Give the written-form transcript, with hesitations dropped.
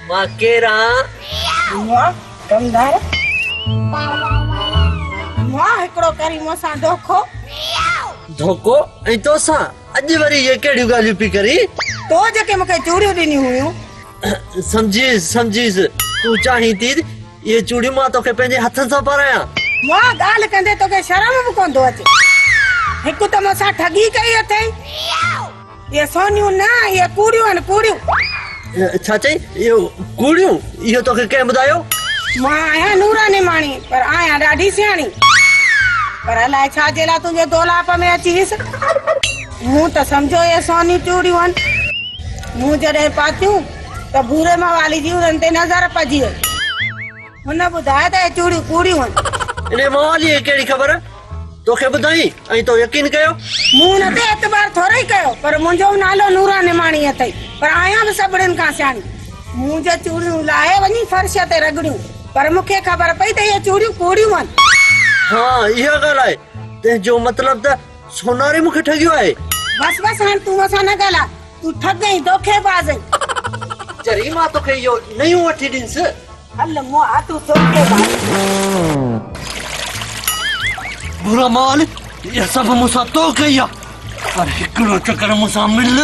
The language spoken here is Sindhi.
مان ڪير آن؟ مئا ڪمدار، مئا هڪڙو ڪرين مون سان دوکو. ڌوڪو؟ ۽ توسان؟ اڄ وري اهي ڪهڙيون ڳالهيون پئي ڪرين؟ تو جيڪي مون کي چوڙيون ڏنيون هيون. سمجهيس، سمجهيس، تون چاهين ٿي ته اهي چوڙيون مان توکي پنهنجي هٿن سان پارايان. مئا ڳالهه ڪندي توکي شرم به ڪونه ٿو اچي. هڪ ته مون سان ٺڳي ڪئي اٿئي. اهي سونيون نه، اهي ڪوڙيون آهن، ڪوڙيون. ڇا چئي؟ اهو ڪوڙيون؟ اهو توکي ڪنهن ٻڌايو؟ مان آهيان نوراني ماڻي، پر آهيان ڏاڍي سياڻي. پر الائي ڇا جي لاء تنهنجي دولاب ۾ اچي ويس. مون ته سمجهيو اهي سونيون چوڙيون آهن. مون جڏهن پاتيون ته ڀوري موالي جي انهن تي نظر پئجي وئي. هن ٻڌايو ته اهي چوڙيون ڪوڙيون آهن. انهيء مواليء کي ڪهڙي خبر؟ توکي ٻڌائين ۽ تو يقين ڪيو؟ مون ان تي اعتبار ٿورئي ڪيو، پر منهنجو به نالو نوران نماڻي اٿئي، پر آهيان به سڀڙين کان سياڻي. مون جو چوڙيون لاهي وڃي فرش تي رڳڙيون، پر مون کي خبر پئي ته اهي چوڙيون ڪوڙيون آهن. ها، اها ڳالهه آهي. تنهن جو مطلب ته سوناري مون کي ٺڳيو آهي. بس بس هاڻ تون مون سان نه ڳالهاء. تون ٺڳ ۽ دوکيباز آهين. چري مان توکي اهو نيون وٺي ڏينس. هل مئا تون دوکيباز. برا مال اها سڀ مون سان تو ڪئي آ پر هڪڙو چڪر مون سان مل.